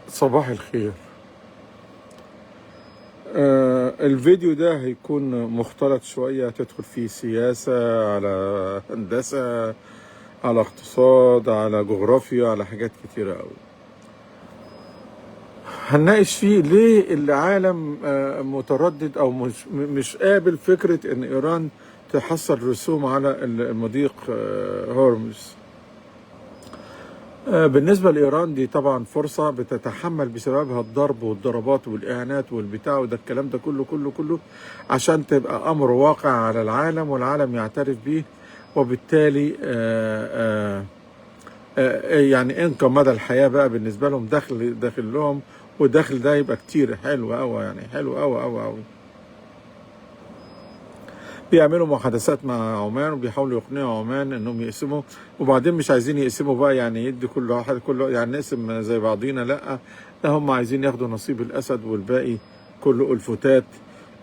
صباح الخير. الفيديو ده هيكون مختلط شوية، تدخل فيه سياسة على هندسة على اقتصاد على جغرافيا على حاجات كتيرة أوي. هنناقش فيه ليه العالم متردد أو مش قابل فكرة إن إيران تحصل رسوم على المضيق هرمز. بالنسبة لإيران دي طبعا فرصة بتتحمل بسببها الضرب والضربات والإعانات والبتاع وده الكلام ده كله كله كله عشان تبقى أمر واقع على العالم والعالم يعترف بيه، وبالتالي يعني انكم مدى الحياة بقى بالنسبة لهم، دخل لهم، والدخل ده يبقى كتير حلو أوي، يعني حلو أوي أوي أوي. بيعملوا محادثات مع عمان وبيحاولوا يقنعوا عمان انهم يقسموا، وبعدين مش عايزين يقسموا بقى، يعني يدي كل واحد كله، يعني نقسم زي بعضينا، لا ده هم عايزين ياخدوا نصيب الاسد والباقي كله الفتات،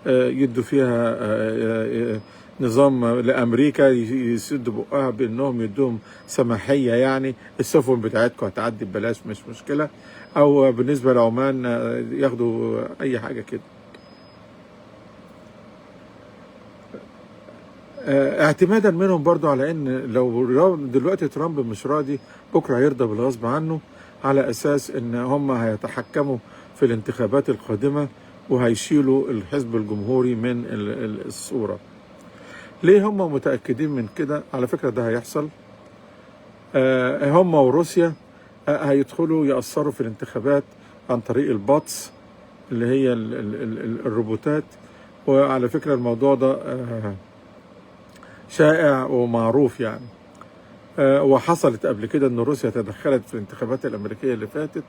يدوا فيها نظام لامريكا يسدوا بقها بانهم يدوهم سماحيه، يعني السفن بتاعتكم هتعدي ببلاش مش مشكلة، او بالنسبة لعمان ياخدوا اي حاجة كده. اعتمادا منهم برضو على ان لو دلوقتي ترامب مش راضي بكره هيرضى بالغصب عنه، على اساس ان هم هيتحكموا في الانتخابات القادمة وهيشيلوا الحزب الجمهوري من الصورة. ليه هم متاكدين من كده؟ على فكرة ده هيحصل. هم وروسيا هيدخلوا يأثروا في الانتخابات عن طريق ال bots اللي هي الروبوتات. وعلى فكرة الموضوع ده شائع ومعروف يعني، وحصلت قبل كده ان روسيا تدخلت في الانتخابات الامريكية اللي فاتت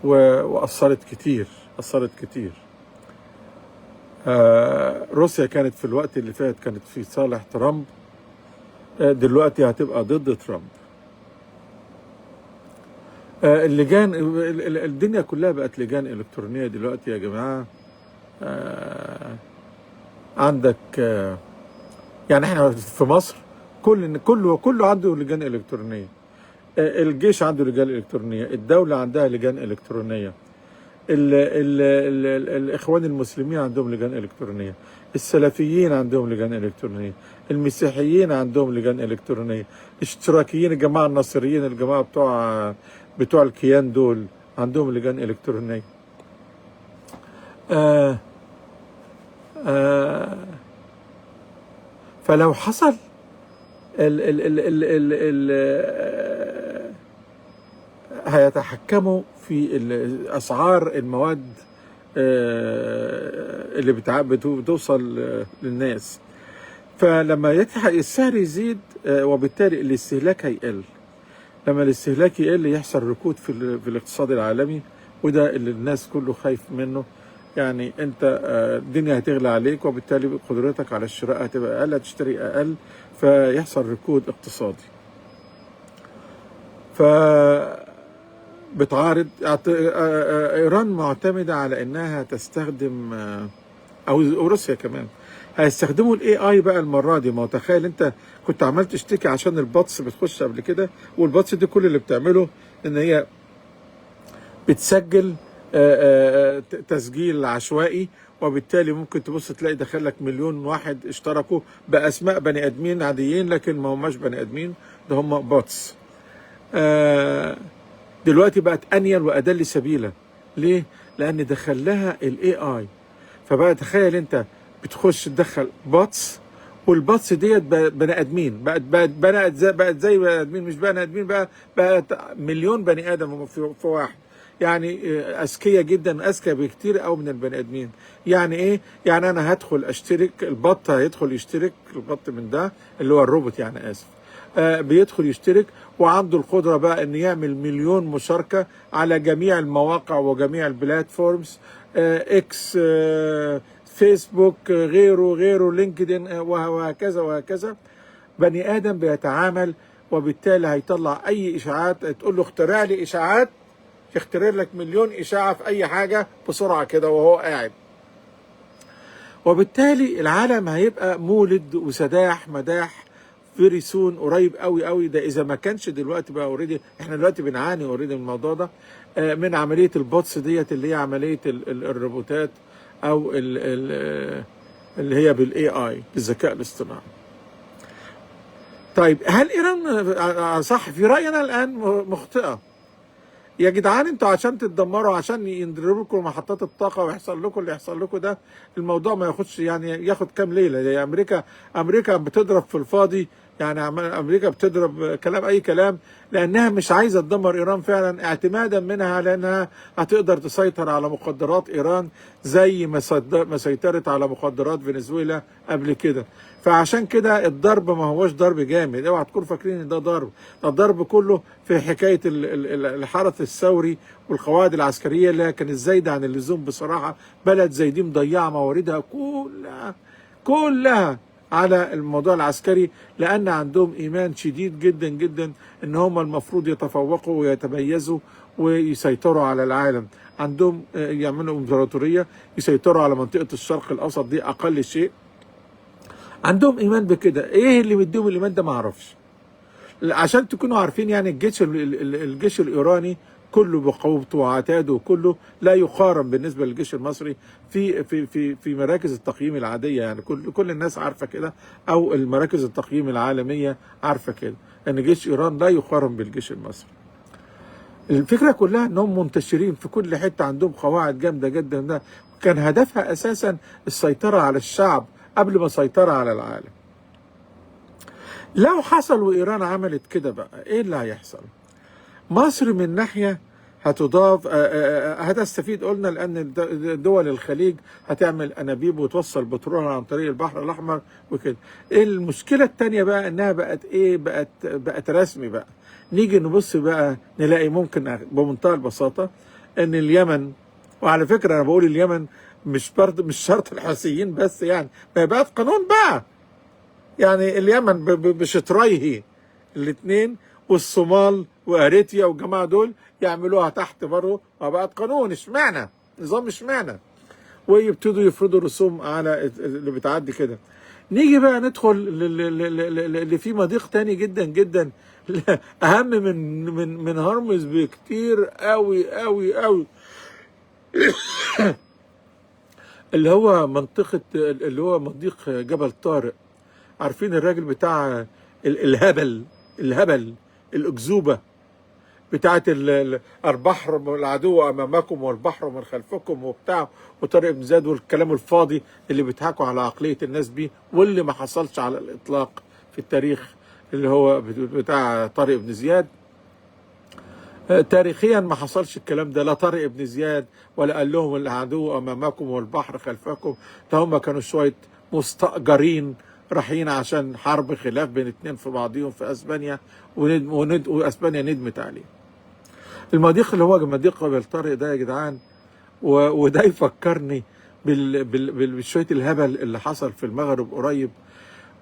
واثرت كتير، اثرت كتير. روسيا كانت في الوقت اللي فات كانت في صالح ترامب، دلوقتي هتبقى ضد ترامب. اللجان، الدنيا كلها بقت لجان الكترونية دلوقتي يا جماعة. عندك يعني احنا في مصر كله عنده لجان الكترونية، الجيش عنده لجان الكترونية، الدولة عندها لجان الكترونية، ال ال ال ال الاخوان المسلمين عندهم لجان الكترونية، السلفيين عندهم لجان الكترونية، المسيحيين عندهم لجان الكترونية، الاشتراكيين، الجماعة الناصريين، الجماعة بتوع الكيان دول عندهم لجان الكترونية. آه آه فلو حصل ال ال ال ال ال ال هيتحكموا في اسعار المواد اللي بتوصل للناس. فلما السعر يزيد وبالتالي الاستهلاك هيقل، لما الاستهلاك يقل يحصل ركود في الاقتصاد العالمي، وده اللي الناس كله خايف منه. يعني انت الدنيا هتغلى عليك، وبالتالي قدرتك على الشراء هتبقى اقل، هتشتري اقل، فيحصل ركود اقتصادي. ف بتعارض ايران معتمدة على انها تستخدم، او روسيا كمان هيستخدموا ال AI بقى المرة دي. ما هو تخيل انت كنت عمال تشتكي عشان ال bots بتخش قبل كده، وال bots دي كل اللي بتعمله ان هي بتسجل تسجيل عشوائي، وبالتالي ممكن تبص تلاقي دخلك 1,000,000 واحد اشتركوا باسماء بني ادمين عاديين، لكن ما هماش بني ادمين، ده هم bots. دلوقتي بقت انيل وادل سبيلا. ليه؟ لان دخل لها ال AI. فبقى تخيل انت بتخش تدخل bots، وال bots ديت بني ادمين، بقت زي بني ادمين، مش بني ادمين بقى، بقت 1,000,000 بني ادم في واحد. يعني اذكياء جدا، اذكى بكتير قوي من البني ادمين. يعني ايه؟ يعني انا هدخل اشترك، ال bot هيدخل يشترك، ال bot من ده اللي هو الروبوت يعني، اسف، بيدخل يشترك، وعنده القدرة بقى ان يعمل 1,000,000 مشاركة على جميع المواقع وجميع ال platforms، اكس، فيسبوك، غيره، لينكدين، وهكذا وهكذا. بني ادم بيتعامل، وبالتالي هيطلع اي اشاعات، تقول له اخترع لي اشاعات، يخترع لك 1,000,000 اشاعة في اي حاجة بسرعة كده وهو قاعد. وبالتالي العالم هيبقى مولد وسداح مداح very soon، قريب قوي قوي، ده اذا ما كانش دلوقتي بقى already. احنا دلوقتي بنعاني already من الموضوع ده، من عملية ال bots ديت اللي هي عملية الروبوتات او ال ال اللي هي بال AI، بالذكاء الاصطناعي. طيب، هل ايران صح؟ في راينا الان مخطئه. يا جدعان، انتوا عشان تتدمروا، عشان يضربوا لكم محطات الطاقة ويحصل لكم اللي يحصل لكم ده، الموضوع ما ياخدش، يعني ياخد كام ليله. زي امريكا، امريكا بتضرب في الفاضي، يعني امريكا بتضرب كلام اي كلام، لانها مش عايزه تدمر ايران فعلا، اعتمادا منها على انها هتقدر تسيطر على مقدرات ايران زي ما سيطرت على مقدرات فنزويلا قبل كده. فعشان كده الضرب ما هوش ضرب جامد، اوعى تكونوا فاكرين ان ده ضرب. ده الضرب كله في حكاية الحرس الثوري والقواعد العسكرية اللي كانت زايدة عن اللزوم. بصراحه، بلد زي دي مضيعة مواردها كلها كلها على الموضوع العسكري، لان عندهم ايمان شديد جدا جدا ان هم المفروض يتفوقوا ويتميزوا ويسيطروا على العالم. عندهم يعملوا امبراطوريه، يسيطروا على منطقة الشرق الاوسط دي اقل شيء. عندهم ايمان بكده. ايه اللي مديهم الايمان ده؟ ما اعرفش. عشان تكونوا عارفين يعني، الجيش الايراني كله بقوته وعتاده وكله لا يقارن بالنسبة للجيش المصري في مراكز التقييم العاديه. يعني كل الناس عارفه كده، او المراكز التقييم العالمية عارفه كده، ان جيش ايران لا يقارن بالجيش المصري. الفكرة كلها انهم منتشرين في كل حته، عندهم قواعد جامدة جدا. ده كان هدفها اساسا السيطرة على الشعب قبل ما السيطرة على العالم. لو حصل وايران عملت كده بقى، ايه اللي هيحصل؟ مصر من ناحية هتضاف هتستفيد قلنا، لان دول الخليج هتعمل انابيب وتوصل بترولها عن طريق البحر الاحمر وكده. المشكلة التانية بقى انها بقت ايه؟ بقت رسمي بقى. نيجي نبص بقى نلاقي ممكن بمنتهى البساطة ان اليمن، وعلى فكرة انا بقول اليمن مش برضه مش شرط الحوثيين بس، يعني ما بقت قانون بقى، يعني اليمن بشطريه الاثنين والصومال واريتريا والجماعة دول يعملوها تحت برضه، ما بقت قانون. اشمعنى نظام؟ اشمعنى؟ ويبتدوا يفرضوا رسوم على اللي بتعدي كده. نيجي بقى ندخل اللي في مضيق تاني جدا جدا اهم من هرمز بكتير قوي قوي قوي، اللي هو منطقة اللي هو مضيق جبل طارق. عارفين الراجل بتاع الهبل الهبل الأكذوبة بتاعت البحر العدو أمامكم والبحر من خلفكم وبتاع، وطارق بن زياد والكلام الفاضي اللي بيضحكوا على عقلية الناس بيه، واللي ما حصلش على الإطلاق في التاريخ، اللي هو بتاع طارق بن زياد. تاريخيا ما حصلش الكلام ده، لا طارق بن زياد ولا قال لهم العدو امامكم والبحر خلفكم. ده هم كانوا شوية مستأجرين رايحين عشان حرب خلاف بين اتنين في بعضيهم في اسبانيا، واسبانيا ندمت عليه. المضيق اللي هو مضيق جبل طارق ده يا جدعان، وده يفكرني بشوية الهبل اللي حصل في المغرب قريب،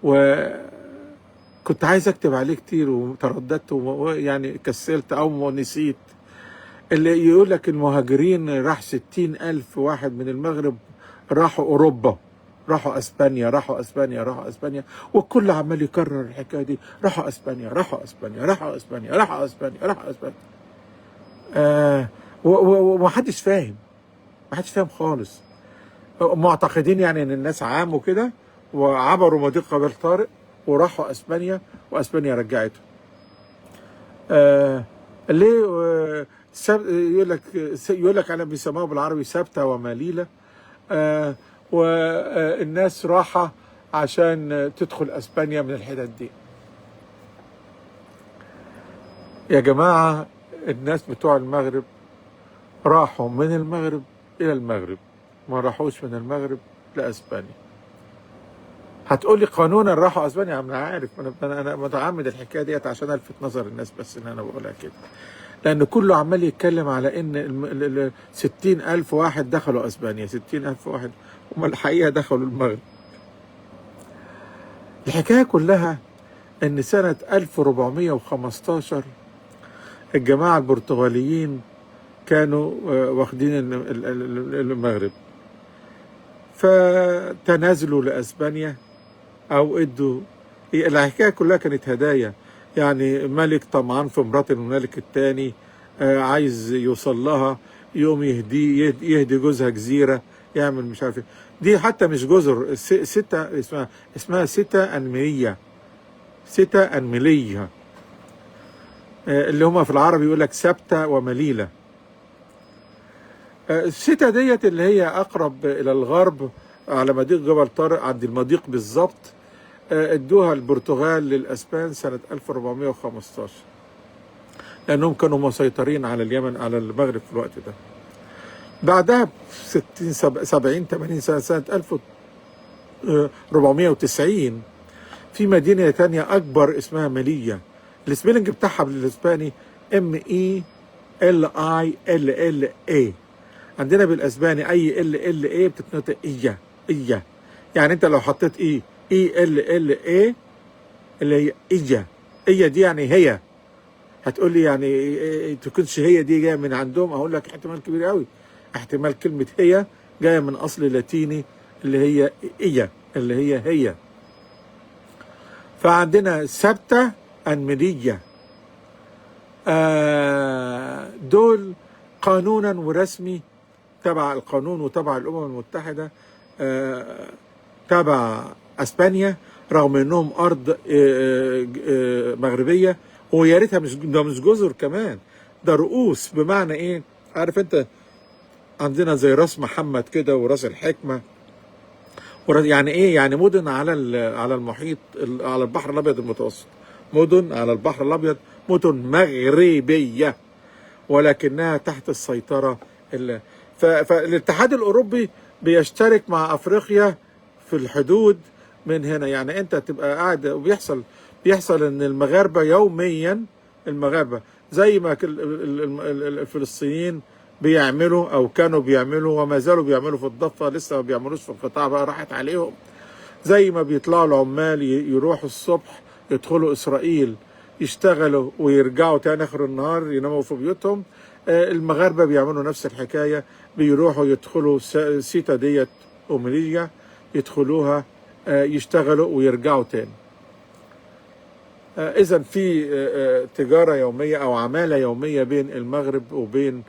وكنت عايز اكتب عليه كتير وترددت ويعني كسلت او نسيت. اللي يقول لك المهاجرين راح 60,000 واحد من المغرب راحوا أوروبا، راحوا اسبانيا، راحوا اسبانيا، راحوا اسبانيا، والكل عمال يكرر الحكاية دي، راحوا اسبانيا، راحوا اسبانيا، راحوا اسبانيا، راحوا اسبانيا، راحوا اسبانيا. ومحدش فاهم، محدش فاهم خالص. معتقدين يعني ان الناس عاموا كده وعبروا مضيق جبل طارق وراحوا اسبانيا، واسبانيا رجعتهم. ليه؟ يقول لك انا بيسموها بالعربي سبتة ومليلة. والناس راحة عشان تدخل اسبانيا من الحتت دي. يا جماعة، الناس بتوع المغرب راحوا من المغرب الى المغرب، ما راحوش من المغرب لاسبانيا. هتقولي قانونا راحوا اسبانيا، انا عارف، انا متعمد الحكاية ديت عشان الفت نظر الناس بس ان انا بقولها كده، لان كله عمال يتكلم على ان 60,000 واحد دخلوا اسبانيا، 60,000 واحد، هم الحقيقة دخلوا المغرب. الحكاية كلها ان سنة 1415 الجماعة البرتغاليين كانوا واخدين المغرب، فتنازلوا لاسبانيا او ادوا الحكاية كلها كانت هدايا، يعني ملك طمعان في مرات الملك الثاني، عايز يوصل لها، يوم يهدي جوزها جزيرة، يعمل مش عارف ايه. دي حتى مش جزر، ستة اسمها ستة أنمية، ستة أنملية، اللي هما في العربي يقول لك سبتة ومليلة. الستة ديت اللي هي أقرب إلى الغرب على مضيق جبل طارق، عند المضيق بالظبط، ادوها البرتغال للأسبان سنة 1415، لأنهم كانوا مسيطرين على اليمن، على المغرب في الوقت ده. بعدها ب 60 70 80 سنة، سنة 1490، في مدينة تانية أكبر اسمها مالية، ال spelling بتاعها بالإسباني MELILLA. عندنا بالأسباني أي L L A بتتنطق إيا إيا، يعني أنت لو حطيت E E L L A اللي هي إيا إيا دي يعني هي. هتقول لي يعني تكونش هي دي جاية من عندهم؟ اقول لك احتمال كبير قوي، احتمال كلمة هي جاية من اصل لاتيني اللي هي ايا اللي هي هي. فعندنا سبتة أنملية، دول قانونا ورسمي تبع القانون وتبع الأمم المتحدة، تبع اسبانيا، رغم انهم ارض مغربية، ويا ريتها مش ده مش جزر كمان، ده رؤوس. بمعنى ايه؟ عارف انت عندنا زي راس محمد كده وراس الحكمة، يعني ايه؟ يعني مدن على على المحيط، على البحر الابيض المتوسط، مدن على البحر الابيض، مدن مغربية ولكنها تحت السيطرة. فالاتحاد الاوروبي بيشترك مع افريقيا في الحدود من هنا، يعني انت تبقى قاعد وبيحصل بيحصل ان المغاربة يوميا، المغاربة زي ما الفلسطينيين بيعملوا او كانوا بيعملوا وما زالوا بيعملوا في الضفة، لسه ما بيعملوش في القطاع بقى، راحت عليهم. زي ما بيطلعوا العمال يروحوا الصبح يدخلوا اسرائيل يشتغلوا ويرجعوا تاني اخر النهار يناموا في بيوتهم، المغاربة بيعملوا نفس الحكاية، بيروحوا يدخلوا سيتا ديت ومليجيا، يدخلوها يشتغلوا ويرجعوا تاني. اذا في تجارة يومية او عماله يومية بين المغرب وبين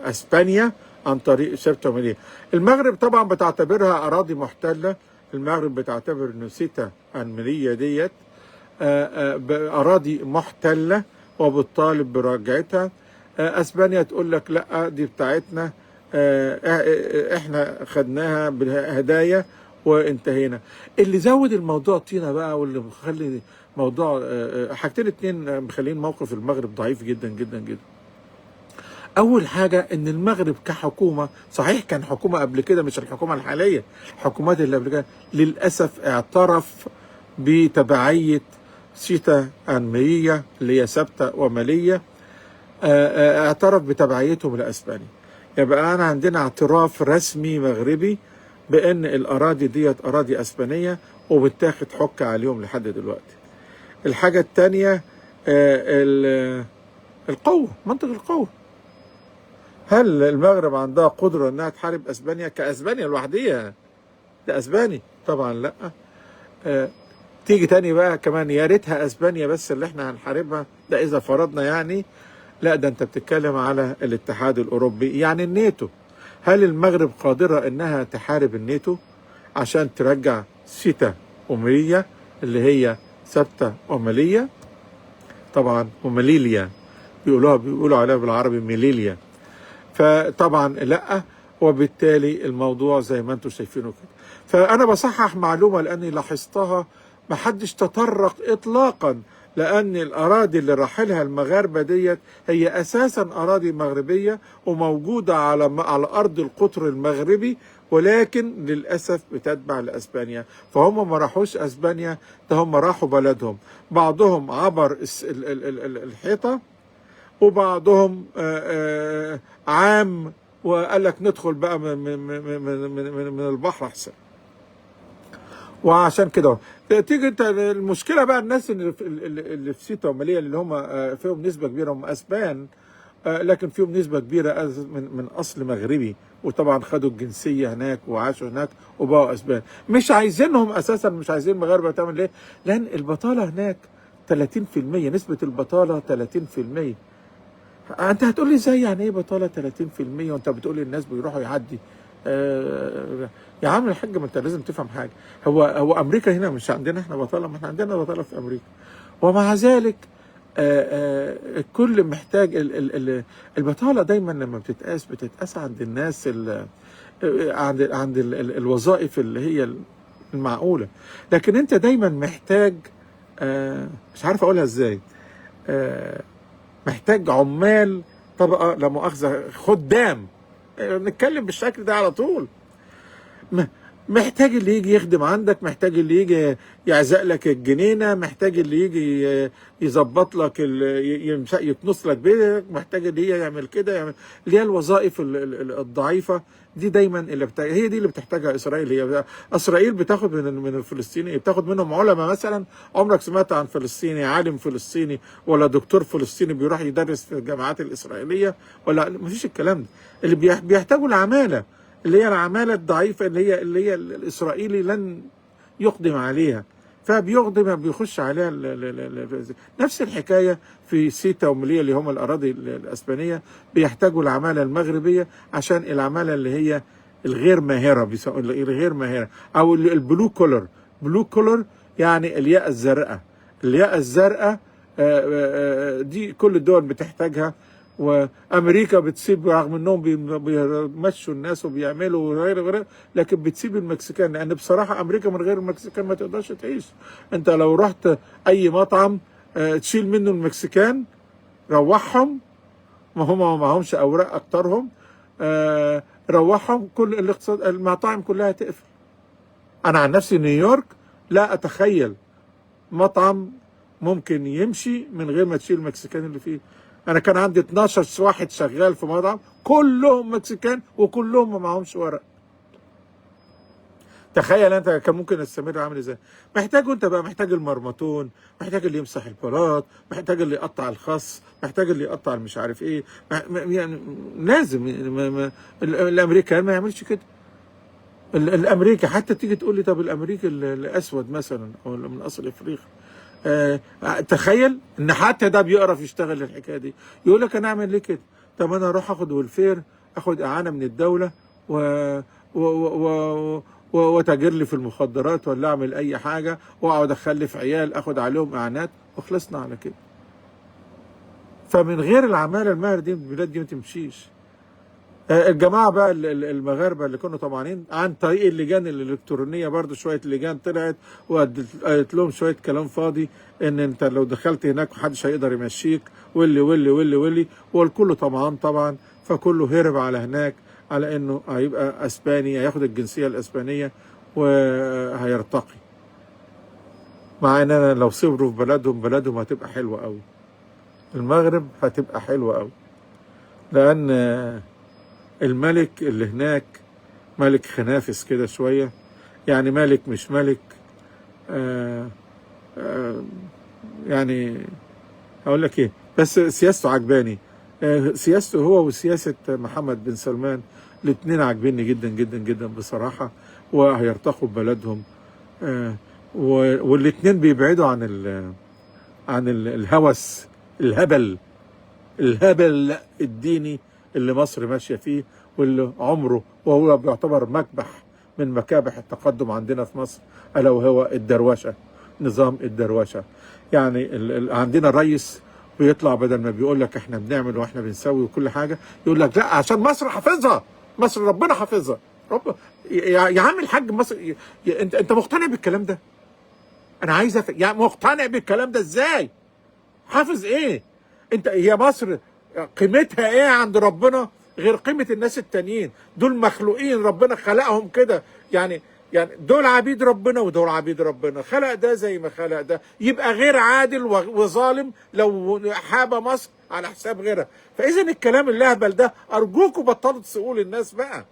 اسبانيا عن طريق سبتة ومليلية. المغرب طبعا بتعتبرها اراضي محتلة، المغرب بتعتبر ان سيتا أنملية ديت اراضي محتلة وبتطالب برجعتها. اسبانيا تقول لك لا دي بتاعتنا، احنا خدناها بالهدايا وانتهينا. اللي زود الموضوع طينه بقى، واللي مخلي موضوع حاجتين اتنين مخلين موقف المغرب ضعيف جدا جدا جدا. اول حاجة ان المغرب كحكومة، صحيح كان حكومة قبل كده، مش الحكومة الحالية، الحكومات اللي قبل كده للاسف اعترف بتبعيه سيتا أنملية اللي هي سبتة ومالية، اعترف بتبعيتهم لاسبانيا. يبقى انا عندنا اعتراف رسمي مغربي بان الاراضي ديت اراضي اسبانية وبتاخد حكه عليهم لحد دلوقتي. الحاجة الثانية القوة، منطق القوة. هل المغرب عندها قدره انها تحارب اسبانيا كاسبانيا لوحديها؟ ده اسباني طبعا لا. تيجي تاني بقى كمان، يا ريتها اسبانيا بس اللي احنا هنحاربها، ده اذا فرضنا يعني، لا ده انت بتتكلم على الاتحاد الاوروبي يعني الناتو. هل المغرب قادرة انها تحارب الناتو عشان ترجع سيتا ومليليا اللي هي سبتة ومليليا؟ طبعا ومليليا بيقولوا عليها بالعربي مليليا. فطبعا لا، وبالتالي الموضوع زي ما انتم شايفينه كده. فانا بصحح معلومة لاني لاحظتها، محدش تطرق اطلاقا، لان الاراضي اللي راحلها المغاربة ديت هي اساسا اراضي مغربية وموجودة على ارض القطر المغربي، ولكن للاسف بتتبع لاسبانيا. فهم ما راحوش اسبانيا، ده هم راحوا بلدهم. بعضهم عبر الحيطة، وبعضهم عام وقال لك ندخل بقى من من من من البحر احسن. وعشان كده تيجي انت المشكلة بقى، الناس اللي في سيتا وماليا اللي هم فيهم نسبه كبيرة هم اسبان، لكن فيهم نسبه كبيرة من اصل مغربي، وطبعا خدوا الجنسية هناك وعاشوا هناك وبقوا اسبان. مش عايزينهم اساسا، مش عايزين المغاربة. تعمل ليه؟ لان البطالة هناك 30%، نسبه البطالة 30%. انت هتقول لي ازاي؟ يعني ايه بطاله 30% وانت بتقول لي الناس بيروحوا يعدي؟ يا عم الحاج، ما انت لازم تفهم حاجة. هو امريكا هنا مش عندنا احنا بطاله؟ ما احنا عندنا بطاله في امريكا، ومع ذلك الكل محتاج. البطالة دايما لما بتتقاس بتتقاس عند الناس عند الوظائف اللي هي المعقولة، لكن انت دايما محتاج، مش عارف اقولها ازاي، محتاج عمال، طبقه لا مؤاخذة خدام، نتكلم بالشكل ده على طول. محتاج اللي يجي يخدم عندك، محتاج اللي يجي يعزق لك الجنينة، محتاج اللي يجي يظبط لك يكنس لك بيتك، محتاج اللي يعمل كده، يعمل اللي هي الوظائف الضعيفة دي دايما اللي هي دي اللي بتحتاجها اسرائيل. هي اسرائيل بتاخد من الفلسطيني، بتاخد منهم علماء مثلا. عمرك سمعت عن فلسطيني، عالم فلسطيني ولا دكتور فلسطيني بيروح يدرس في الجامعات الاسرائيلية؟ ولا مفيش الكلام ده. اللي بيحتاجوا العمالة، اللي هي العمالة الضعيفة، اللي هي الإسرائيلي لن يقدم عليها، فبيقدم بيخش عليها. نفس الحكاية في سيتا ومليا اللي هم الأراضي الأسبانية، بيحتاجوا العمالة المغربية عشان العمالة اللي هي الغير ماهرة، الغير ماهرة أو ال blue collar. blue collar يعني الياقة الزرقاء. الياقة الزرقاء دي كل الدول بتحتاجها، وامريكا بتسيب رغم انهم بيمشوا الناس وبيعملوا غير غير، لكن بتسيب المكسيكان، لان بصراحة امريكا من غير المكسيكان ما تقدرش تعيش. انت لو رحت اي مطعم تشيل منه المكسيكان، روحهم، ما هم ما معهمش اوراق اكترهم، روحهم، كل الاقتصاد المطاعم كلها تقفل. انا عن نفسي نيويورك لا اتخيل مطعم ممكن يمشي من غير ما تشيل المكسيكان اللي فيه. انا كان عندي 12 واحد شغال في مطعم كلهم مكسيكان وكلهم ما معهمش ورق. تخيل انت كان ممكن يستمر عامل ازاي. محتاج انت بقى، محتاج المرمطون، محتاج اللي يمسح البلاط، محتاج اللي يقطع الخس، محتاج اللي يقطع مش عارف ايه، يعني لازم. الامريكان ما يعملش كده. الامريكي حتى تيجي تقول لي طب الامريكي الاسود مثلا او من اصل افريقي، تخيل ان حتى ده بيقرف يشتغل الحكاية دي، يقول لك انا اعمل ليه كده؟ طب انا اروح اخد welfare، اخد اعانه من الدولة و و و وتاجر لي في المخدرات، ولا اعمل اي حاجة واقعد اخلف عيال اخد عليهم اعانات وخلصنا على كده. فمن غير العمالة الماهر دي البلاد دي ما تمشيش. الجماعة بقى المغاربة اللي كانوا طمعانين عن طريق اللجان الالكترونية، برضو شوية لجان طلعت وقالت لهم شوية كلام فاضي، ان انت لو دخلت هناك محدش هيقدر يمشيك، واللي واللي واللي واللي، والكل طمعان طبعا، فكله هرب على هناك على انه هيبقى اسباني، هياخد الجنسية الاسبانية وهيرتقي. مع ان انا لو صبروا في بلدهم، بلدهم هتبقى حلوة قوي، المغرب هتبقى حلوة قوي، لان الملك اللي هناك ملك خنافس كده شوية، يعني ملك مش ملك، يعني اقول لك ايه، بس سياسته عجباني، سياسته هو وسياسة محمد بن سلمان الاثنين عاجبيني جدا جدا جدا بصراحة، وهيرتقوا ببلدهم، والاثنين بيبعدوا عن الهوس الهبل الديني اللي مصر ماشية فيه، واللي عمره وهو بيعتبر مكبح من مكابح التقدم عندنا في مصر، الا وهو الدروشه، نظام الدروشه. يعني عندنا الرئيس بيطلع بدل ما بيقول لك احنا بنعمل واحنا بنسوي وكل حاجة، يقول لك لا عشان مصر حافظها، مصر ربنا حافظها. رب يا عم الحاج مصر، انت مقتنع بالكلام ده؟ انا عايز يعني مقتنع بالكلام ده ازاي؟ حافظ ايه؟ انت هي مصر قيمتها ايه عند ربنا غير قيمة الناس التانيين؟ دول مخلوقين ربنا خلقهم كده، يعني دول عبيد ربنا ودول عبيد ربنا، خلق ده زي ما خلق ده، يبقى غير عادل وظالم لو حاب مصر على حساب غيرها. فإذا الكلام اللهبل ده أرجوكوا بطلوا تسيئوا للناس بقى.